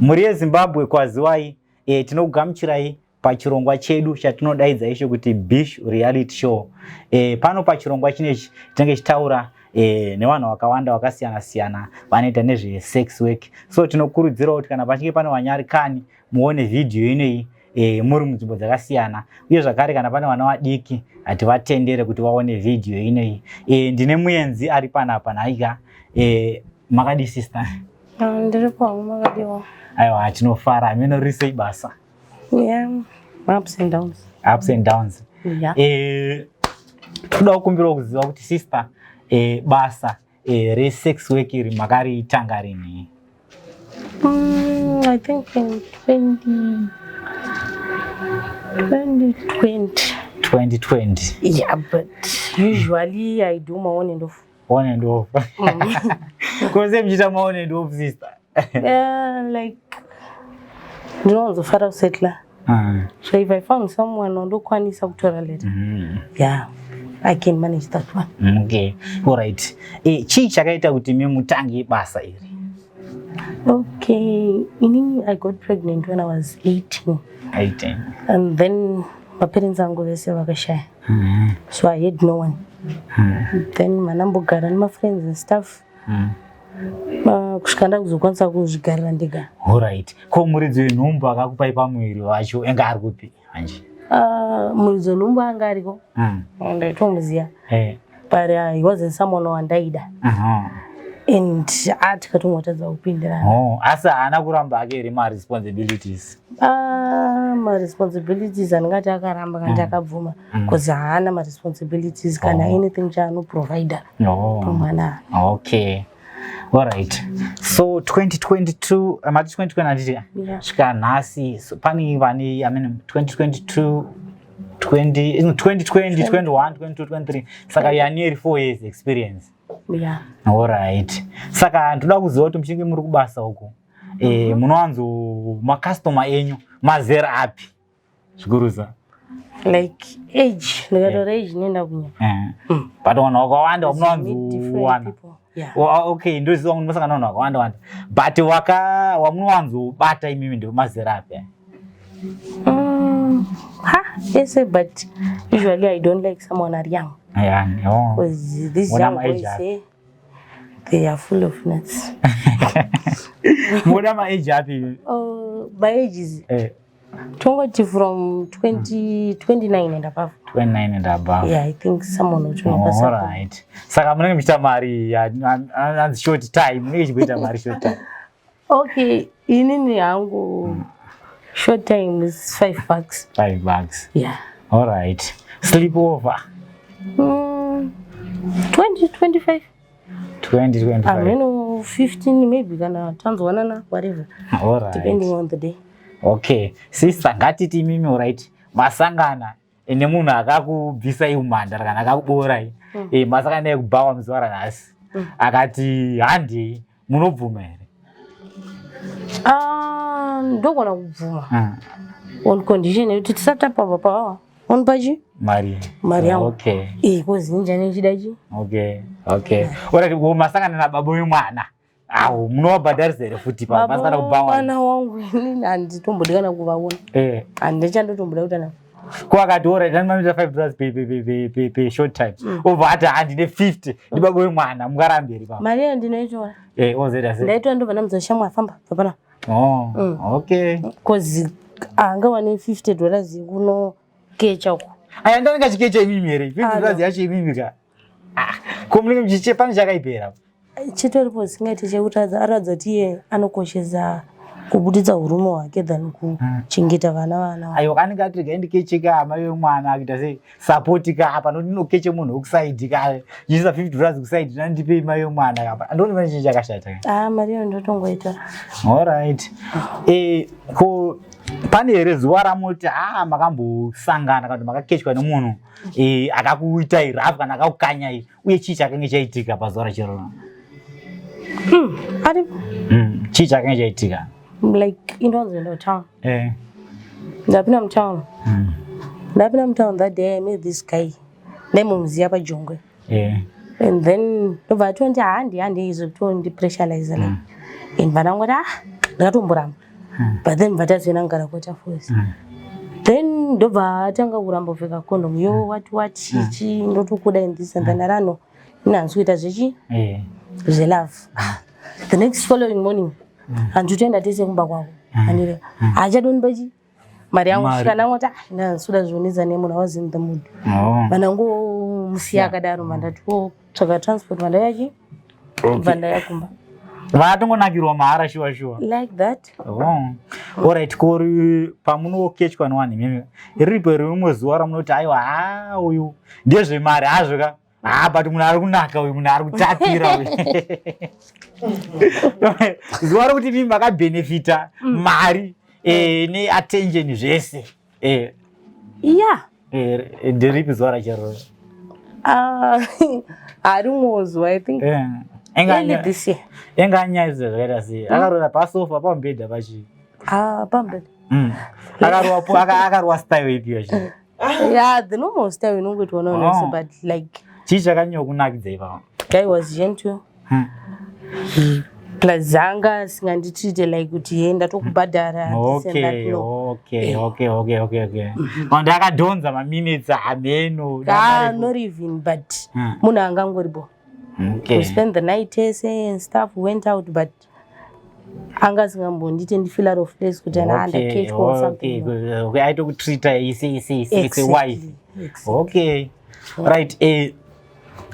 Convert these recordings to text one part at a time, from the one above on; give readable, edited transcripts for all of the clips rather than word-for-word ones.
Mhuri yeZimbabwe, kwaziwai. Tinokugamuchirai pachirongwa chedu chatinodaidza icho kuti Bish Reality Show. Pano pachirongwa chinechi tinenge tichitaura nevanhu vakawanda vakasiyana siyana vanoita nezvesex work. So tinokurudzirawo kuti kana pachinge pane vanyarikani, muone vhidhiyo inoyi muri munzvimbo dzakasiyana, uye zvakare kana pane vana vadiki, hativatendere kuti vaone vhidhiyo inoyi. Ndine muenzi ari panapa nhaika. Makadii, sister? Ah, ndiripo hangu, makadiwa? Aiwa, tinofara. Hameno, risei basa? Yeah, ups and downs. Ups and downs. Yeah. Toda kukumbirawo kuziva kuti, sister, basa resex work iri makaritanga rini? I think in 20, 2020. 2020? Yeah, but usually I do my on and off. On and off. Kose muchiita ma on and off, sister? Yeah, like ndinowanzofara kusetla. So if I found someone wandokwanisa kutora later, yeah, I can manage that one. Okay, alright. Chii chakaita kuti mi mutange basa iri? Okay, inini I got pregnant when I was 18. 18. And then maparents angu vese vakashaya. So I had no one. Then manambogara nemafriends and stuff. Kusvika ndakuzokwanisa kuzvigarira ndega. Alright. Ko muridzi wenhumbu akakupai pamuviri wacho enge ari kupi manje? Muridzi wenhumbu anga ariko. Ndaitomuziva. But he wasn't someone wandaida. And atikatongotadza kupindirana. Oh, asi haana kuramba ake here maresponsibilities? Ah, maresponsibilities andingati akaramba kana akabvuma, because haana maresponsibilities kana anything chaanoprovida pamwana. Okay, alright. So 2022, mati 2020, handiti? Yeah. Svika nhasi, so pane vane, I mean, 2022, 20, no, 2020, 21, 22, 23, saka you are nearly 4 years experience. Yeah. Alright. Saka ndoda kuziva kuti muchinge muri kubasa uku, munowanzo makastoma enyu mazera api zvikurusa? Like age, ndikatora age inoenda kunya. But vanhu vakawanda vamunowanzowana? Yeah. Okay, ndoziva kuti munosangana vanhu vakawanda wanda, but waka wamunowanzobata imimi ndemazera api? Ha, yes, but usually I don't like someone are young. Yani, oh. Because these Muna young ma-age boys, api? they are full of nuts. Muda maage api? My age is tongoti from 20, 29 and above. 29 and above. Yeah, I think someone uchinopasa. Alright. Saka munenge muchiita mari anzi short time, munenge chikuita mari short time? Okay, inini hangu short time is $5. $5? Yeah. Alright. Sleep over? 20, 25. 20, 25. I mean, 15 maybe, kana tanzwanana, whatever. Depending on the day. Okay, sister, ngatiti imimi, alright, masangana nemunhu akakubvisai umhandara kana akakuborai. Masangana naye kubhawa muzuva ranhasi, akati handei, munobvuma here? Ah, ndogona kubvuma on condition yekuti tisatapa pawa on pachi mari. Mari yangu. Okay. Cause injani chida chi. Okay, alright. Masangana nababa wemwana awo, munovabhadharisa here futi pamasangana kubhawa? Mwana wangu inini handitombodi kana kuvaona. Handichandotomboda kuita navo. Ko akati, alright, andimamita $5 pe short time, obva ati handine 50, ndibaba wemwana, mungarambi here papa? Mari iyo ndinoitora. Ozoita sei? Ndaitora, ndobva ndamudza, "Shamwa, famba, bva pana." Oh, okay. Cause angawane $50 kunokecha uko. Aya, ndanenge chikecha imimi here? 50 Ah, dollars no. yacho imimi ka. Ah, ko munenge muchiche, pane chakaipera? Chitoripo singaiti chekuratidza, aratidza kuti iye anokoshesa kubuditsa urume hwake than kuchengeta vana. Aiwa, anenge ati regai ndikecheka hama yemwana, akuita sei, support ka apa, nokuti ndinokeche munhu wekusaidi ka, chiisa $50 kusaidi, nandipei mai yemwana apa, andoni pane chinhu chakashata ka. Ah, mari iyo ndotongoitora. Alright. Ko pane here zuva ramoti a makambosangana kana kuti makakechwa nemunhu akakuitai rafu kana akakukanyai, uye chii chakange chaitika pazuva rachirona? Aripo. Chii chakange chaitika? Like indonzoenda kutown. Ndapinda mutown. Ndapinda mutown that day, I met this guy, ndaimuziya pajongwe. And then ndobva atondi handi handi, izvo kutondipressurize like, and vanangoti, ah, ndakatomboramba. But then bva tazoenda kugara kuWaterfalls. Then ndobva atanga kuramba kupfeka condom, yo, what what, chichi, ndotokuda and this and then. Arano ini handisi kuita zvechi zvelove. The next following morning, handitoenda tese kumba kwako, andire haachadonipa chi mari yangu. Mari. Svika ndangoti, ah, handisi kuda zvionedza nemunhu. I was in the mood. Vanangomusiya akadaro, mandati tsvaga transport, mandaya bva ndaya kumba. Vatongonakirwa mahara, shuwa shuwa. Like that. Oh. Alright, kori pamunokechwa nevanhu imimi, riripo rimwe zuva ramunoti, aiwa, ha, uyu ndezvemari hazvo ka, ha, but munhu ari kunaka uyu, munhu ari kutapira uyu, zuva rokuti mimi makabhenefita mari neattention zvese? Nderipi zuva rachero? Ah, harimwo zuva, I think early this year. Enganyaiza zvakaita sei? Akarora pasofa, pamubhedha, pachii? Ah, pamubhedha. Akarowa, akarowa style ipi yacho? Yeah, the normal style inongoitwa naonese, but like Chii chakanyanya kunakidza ipapo? Guy was gentle, plus anga asinganditreate like kuti ye ndatokubhadhara, this and that, no. Okay, and akadhonza maminutes hameno? Ah, not even, but munhu angangoripo. We spend the night tese and stuff, we went out, but anga asingambondite ndifeel out of place kuti ana ndakechwa or something, no. Okay, aitokutreata ise wife. Exactly. Okay, right,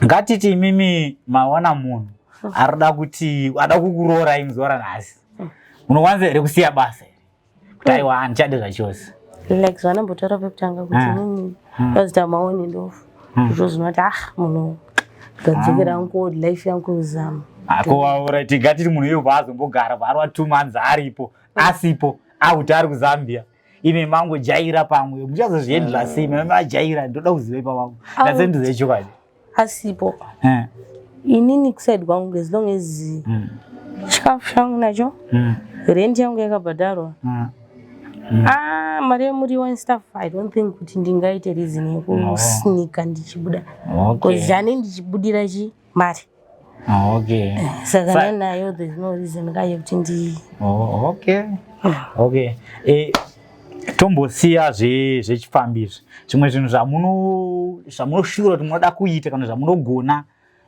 ngatiti imimi mawana munhu arida kuti ada kukuroora muzuva ranhasi, munokwanisa here kusiya basa here kuti aiwa, handichade zvachose? Like zvanambotaura pekutanga kuti inini ndazita maoni ndofu zvozinoti, ah, munhu gadzokera yangu life yangu kuzama. Ko right, ngatiti munhu iye paazombogara paarwa 2 months aripo, asipo, akuti ari kuZambia, ime mangojaira, pamwe muchazozviendera sei? Mame majaira, ndoda kuziva ipapapo, ndasendizive chokwadi. Asipo, inini kuside kwangu, as long as chikafu changu nacho, rent yangu yakabhadharwa, ah, mari yemuriwo and stuff, I don't think kuti ndingaite reason yekusnika ndichibuda, because ane ndichibudira chi mari. Saka nenayo, there's no reason ka yekuti ndi Oh, okay. Tombosiya zvechifambi izvi, zvimwe zvinhu zvamunoshura kuti munoda kuita kana zvamunogona,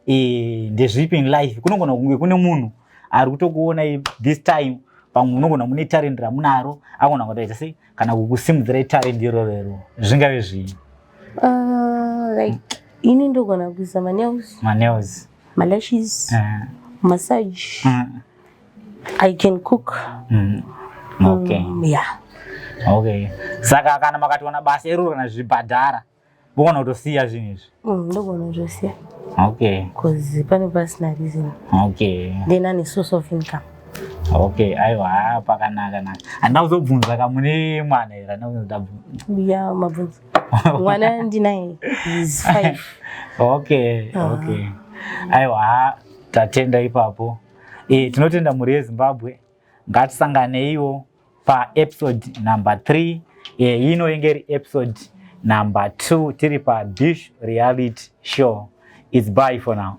ndezvipi in life? Kunogona kunge kune munhu ari kutokuona this time, pamwe munogona mune talent ramunaro, agona kutoita sei kana kukusimudzirai talent irorero, zvingave zvii? Like ini ndogona kuisa manails. Manails. Malashes, massage. I can cook. Yeah. Okay, saka kana makatiwana basa iroro kana zvibhadhara, vogona kutosiya zvinhu izvi? Ndogona kutosiya, because pane pasina reason. Then ane source of income. Okay, aiwa, ha, pakanaka naka. Handina kuzobvunza ka, mune mwana here? Handina kuzondabvunza. Ya, mabvunzo, mwana ndinaye, is 5. Okay, aiwa, ha, tatenda ipapo. Tinotenda mhuri yeZimbabwe, ngatisanganeiwo paepisode number 3. Ino inge iri episode number 2, tiri paBish Reality Show. It's bye for now.